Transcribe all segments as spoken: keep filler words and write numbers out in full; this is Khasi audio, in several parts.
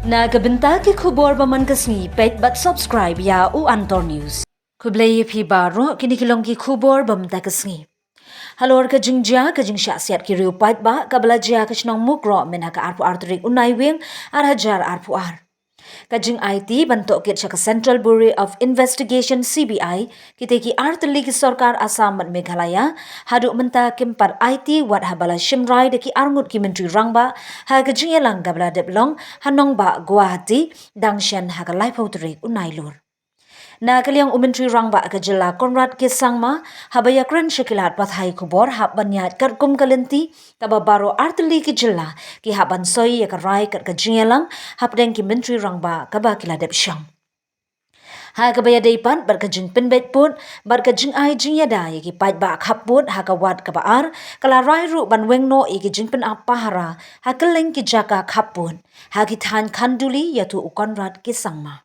Na ka bynta ki khubor ba man ka sngi, peit bad subscribe ïa u Antor News. Khublei ïa phi baroh, kine ki long ki khubor ba mynta ka sngi. Halor ka jingjia ka jingshah siat ki riew paidbah kaba la jia ka shnong Mukroh mynha ka arphew ar tarik u Naiwieng ar hajar arphew ar. Ka jingaiti ban tohkit sha ka Central Bureau of Investigation, C B I, kita ki ar tylli ki sorkar Assam bad Meghalaya haduh mynta kim pat aiti wat haba la shim rai da ki arngut ki myntri rangbah ha ka jingïalang kaba la dep long ha nongbah Guwahati dang shen ha ka laiphew tarik u Nailur. Na ka liang u Myntri Rangbah ka jylla Conrad K Sangma haba ïakren sha ki lad pathai khubor hap ban ïaid katkum ka lynti kaba baroh ar tylli ki jylla ki hap ban soi ïa ka rai kat ka jingïalang hapdeng ki myntri rangbah kaba ki la dep shong. Ha kaba ïadei pat bad ka jingpynbeit pud bad ka jingai jingïada ïa ki paidbah khappud ha ka ward kaba ar, ka la rai ruh ban weng noh ïa ki jingpynap pahara ha kylleng ki jaka khappud ha ki thaiñ Khanduli, ïathuh u Conrad K Sangma.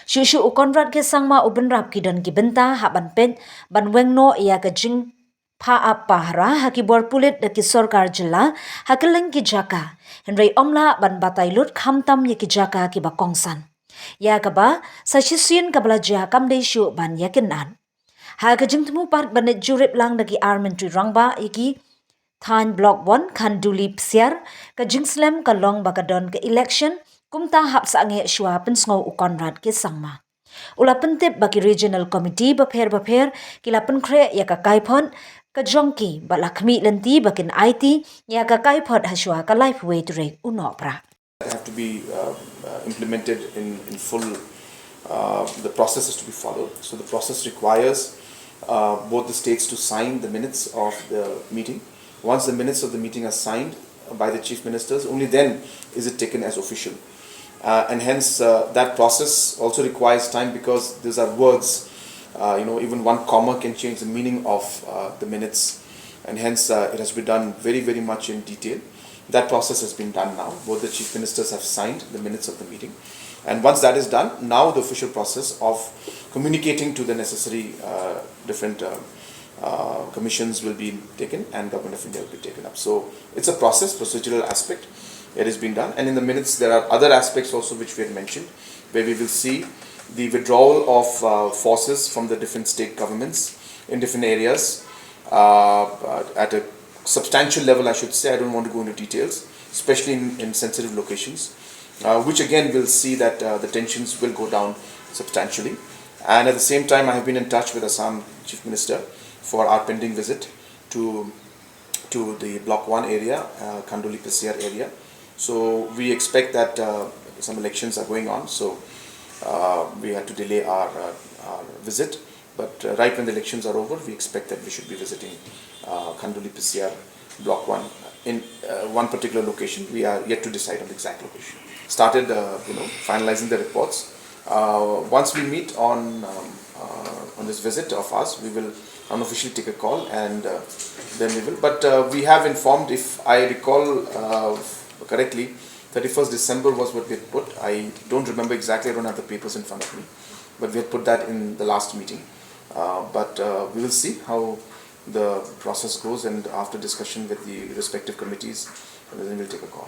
Shuh shuh u Conrad K Sangma u bynrap ki don ki bynta hap ban peit ban weng noh ïa ka jingpynap pahara ha ki bor pulit da ki sorkar jylla ha kylleng ki jaka, hynrei ym lah ban batai lut khamtam ïa ki jaka kiba kongsan. Ïa kaba sa shisien kaba la jia kam dei shuh ban ïakynad. Ha ka jingthmu pat ban leit jurip lang da ki ar myntri rangbah ïa ki thaiñ Block One Khanduli Psiar, ka jingslem ka long ba ka don ka election, kumta hap sangeh shuwa, pynsngew u Conrad K Sangma. U la pyntip ba ki regional committee bapher bapher ki la pynkhreh ïa ka kaiphod ka jong ki bad la khmih lynti ba kin aiti ïa ka kaiphod ha shuwa ka laiphew wei tarik u Nohprah. Have to be uh, uh, implemented in, in full. Uh, the process is to be followed. So the process requires uh, both the states to sign the minutes of the meeting. Once the minutes of the meeting are signed by the chief ministers, only then is it taken as official. Uh, and hence, uh, that process also requires time because these are words. Uh, you know, even one comma can change the meaning of uh, the minutes, and hence uh, it has to be done very, very much in detail. That process has been done now. Both the chief ministers have signed the minutes of the meeting. And once that is done, now the official process of communicating to the necessary uh, different uh, uh, commissions will be taken and Government of India will be taken up. So it's a process, procedural aspect. It has been done. And in the minutes, there are other aspects also which we had mentioned, where we will see the withdrawal of uh, forces from the different state governments in different areas uh, uh, at a substantial level, I should say. I don't want to go into details, especially in, in sensitive locations, uh, which again will see that uh, the tensions will go down substantially. And at the same time, I have been in touch with Assam Chief Minister for our pending visit to to the Block One area, uh, Khanduli Pesiar area. So we expect that uh, some elections are going on, so uh, we had to delay our, uh, our visit. But uh, right when the elections are over, we expect that we should be visiting uh, Khanduli Pesiar Block One in uh, one particular location. We are yet to decide on the exact location. Started, uh, you know, finalizing the reports. Uh, once we meet on um, uh, on this visit of ours, we will unofficially take a call and uh, then we will. But uh, we have informed, if I recall uh, correctly, thirty-first December was what we had put. I don't remember exactly. I don't have the papers in front of me, but we had put that in the last meeting. Uh, but uh, we will see how the process goes, and after discussion with the respective committees, then we'll take a call.